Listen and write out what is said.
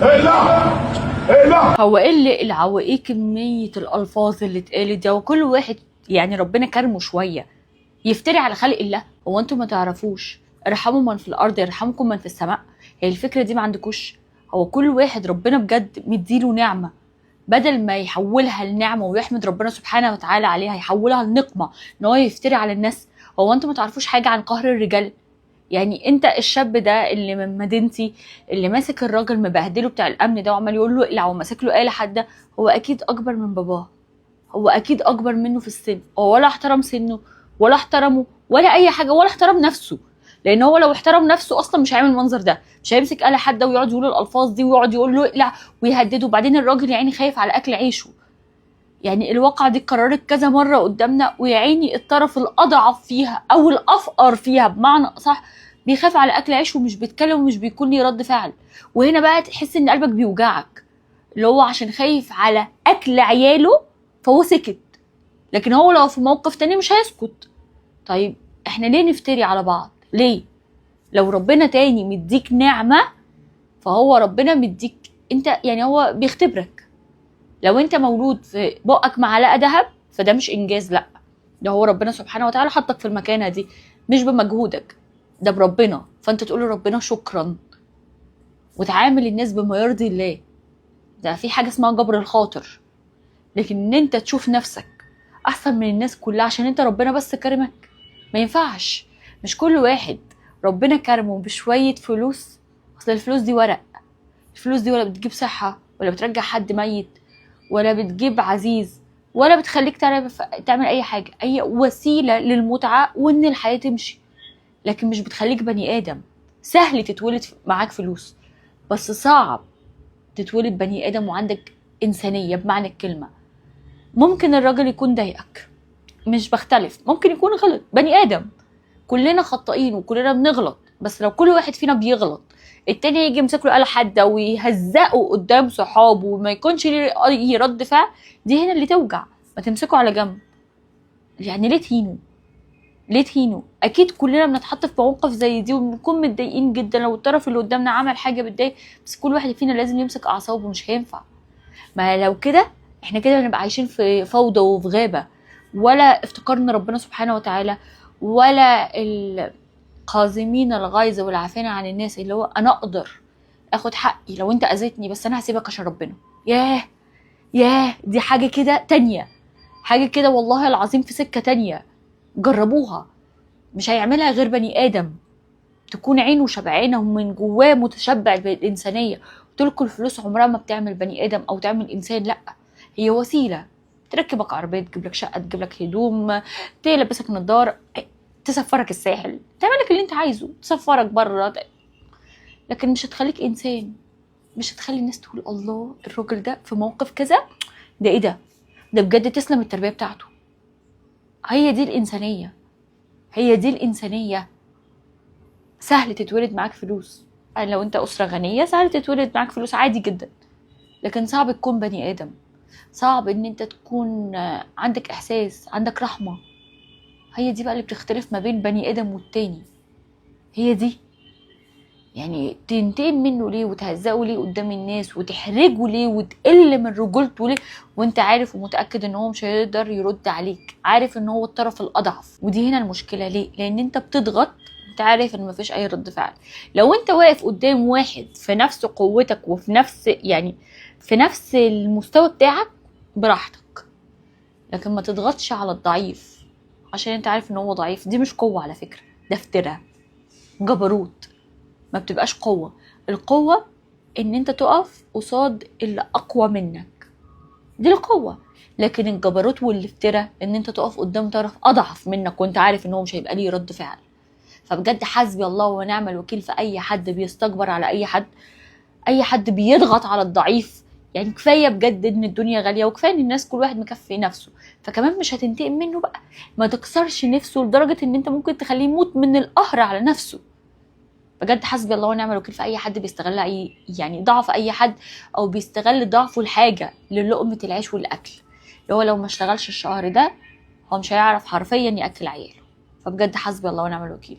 اقلع اقلع. هو ايه اللي اقلع وايه كمية الالفاظ اللي اتقالت دي؟ وكل واحد يعني ربنا كرمه شوية يفتري على خلق الله. هو انتوا ما تعرفوش ارحموا من في الارض يرحمكم من في السماء؟ هي الفكرة دي ما عندكوش؟ هو كل واحد ربنا بجد مديله نعمه، بدل ما يحولها لنعمه ويحمد ربنا سبحانه وتعالى عليها يحولها لنقمه ان هو يفتري على الناس. هو انتوا ما تعرفوش حاجة عن قهر الرجال؟ يعني انت الشاب ده اللي من مدينتي اللي ماسك الراجل مبهدله بتاع الامن ده وعمال يقول له اقلع وماسك له آلة حادة، هو اكيد اكبر من باباه، هو اكيد اكبر منه في السن، هو ولا احترم سنة ولا احترمه ولا اي حاجة ولا احترم نفسه، لان هو لو احترم نفسه اصلا مش هيعمل المنظر ده، مش هيمسك آلة حادة ويقعد يقول الالفاظ دي ويقعد يقول له اقلع ويهدده. وبعدين الراجل يعني خايف على اكل عيشه. يعني الواقعة دي اتكررت كذا مرة قدامنا، ويا عيني الطرف الأضعف فيها أو الأفقر فيها بمعنى أصح بيخاف على أكل عيشه ومش بيتكلم ومش بيكون ليه رد فعل. وهنا بقى تحس إن قلبك بيوجعك، اللي هو عشان خايف على أكل عياله فهو سكت، لكن هو لو في موقف تاني مش هيسكت. طيب احنا ليه نفتري على بعض؟ ليه؟ لو ربنا تاني مديك نعمة فهو ربنا مديك انت، يعني هو بيختبرك. لو انت مولود في بقك معلقه ذهب فده مش انجاز، لا ده هو ربنا سبحانه وتعالى حطك في المكانة دي مش بمجهودك، ده بربنا. فانت تقول لربنا شكرا وتعامل الناس بما يرضي الله. ده في حاجة اسمها جبر الخاطر. لكن ان انت تشوف نفسك احسن من الناس كلها عشان انت ربنا بس كرمك، ما ينفعش. مش كل واحد ربنا كرمه بشوية فلوس، اصل الفلوس دي ورق، الفلوس دي ولا بتجيب صحة ولا بترجع حد ميت ولا بتجيب عزيز ولا بتخليك تعرف تعمل اي حاجة، اي وسيلة للمتعه وان الحياة تمشي، لكن مش بتخليك بني ادم. سهل تتولد معاك فلوس، بس صعب تتولد بني ادم وعندك انسانيه بمعنى الكلمة. ممكن الراجل يكون ضايقك، مش بختلف، ممكن يكون غلط، بني ادم كلنا خطائين وكلنا بنغلط، بس لو كل واحد فينا بيغلط التاني يجي يمسك له آلة حادة ويهزقه قدام صحابه وما يكونش ليه أي رد فعل، دي هنا اللي توجع. ما تمسكه على جنب، يعني ليه تهينه؟ ليه تهينه؟ اكيد كلنا بنتحط في مواقف زي دي وبنكون متضايقين جدا لو الطرف اللي قدامنا عمل حاجة بتضايق، بس كل واحد فينا لازم يمسك اعصابه، مش هينفع. ما لو كده احنا كده هنبقى عايشين في فوضى وفي غابه، ولا افتكرنا ربنا سبحانه وتعالى ولا القازمين الغيظ والعافين عن الناس، اللي هو انا اقدر اخد حقي لو انت اذيتني بس انا هسيبك عشان ربنا. ياه ياه، دي حاجة كده تانية، حاجة كده والله العظيم في سكة تانية. جربوها، مش هيعملها غير بني ادم تكون عينه شبعانه ومن جواه متشبع بالانسانية. قلت لكم الفلوس عمرها ما بتعمل بني ادم او تعمل انسان، لا هي وسيلة تركبك عربية، تجيب لك شقه، تجيب لك هدوم، تلبسك نظاره، تسفرك الساحل، تعمل لك اللي انت عايزه، تسفرك بره، لكن مش هتخليك انسان. مش هتخلي الناس تقول الله الراجل ده في موقف كذا، ده ايه ده، ده بجد تسلم التربية بتاعته. هي دي الانسانية، هي دي الانسانية. سهل تتولد معاك فلوس، يعني لو انت اسره غنية سهل تتولد معاك فلوس عادي جدا، لكن صعب تكون بني ادم، صعب ان انت تكون عندك احساس، عندك رحمه. هي دي بقى اللي بتختلف ما بين بني ادم والتاني، هي دي. يعني تنتقم منه ليه وتهزقه ليه قدام الناس وتحرجه ليه وتقل من رجولته ليه، وانت عارف ومتاكد ان هو مش هيقدر يرد عليك، عارف ان هو الطرف الاضعف. ودي هنا المشكلة. ليه؟ لان انت بتضغط، انت عارف ان مفيش اي رد فعل. لو انت واقف قدام واحد في نفس قوتك وفي نفس يعني في نفس المستوى بتاعك براحتك، لكن ما تضغطش على الضعيف عشان انت عارف ان هو ضعيف. دي مش قوة على فكرة، ده افتراء، جبروت، ما بتبقاش قوة. القوة ان انت تقف قصاد اللي اقوى منك، دي القوة. لكن الجبروت والافتراء ان انت تقف قدام طرف اضعف منك وانت عارف ان هو مش هيبقى ليه رد فعل. فبجد حسبي الله ونعم الوكيل في اي حد بيستكبر على اي حد، اي حد بيضغط على الضعيف. يعني كفاية بجد ان الدنيا غالية، وكفاية ان الناس كل واحد مكفي نفسه، فكمان مش هتنتقم منه بقى. ما تكسرش نفسه لدرجة ان انت ممكن تخليه يموت من القهر على نفسه. بجد حسبي الله ونعم الوكيل في اي حد بيستغل اي يعني ضعف اي حد، او بيستغل ضعفه الحاجة للقمه العيش والاكل، اللي هو لو ما اشتغلش الشهر ده هو مش هيعرف حرفيا ياكل عياله. فبجد حسبي الله ونعم الوكيل.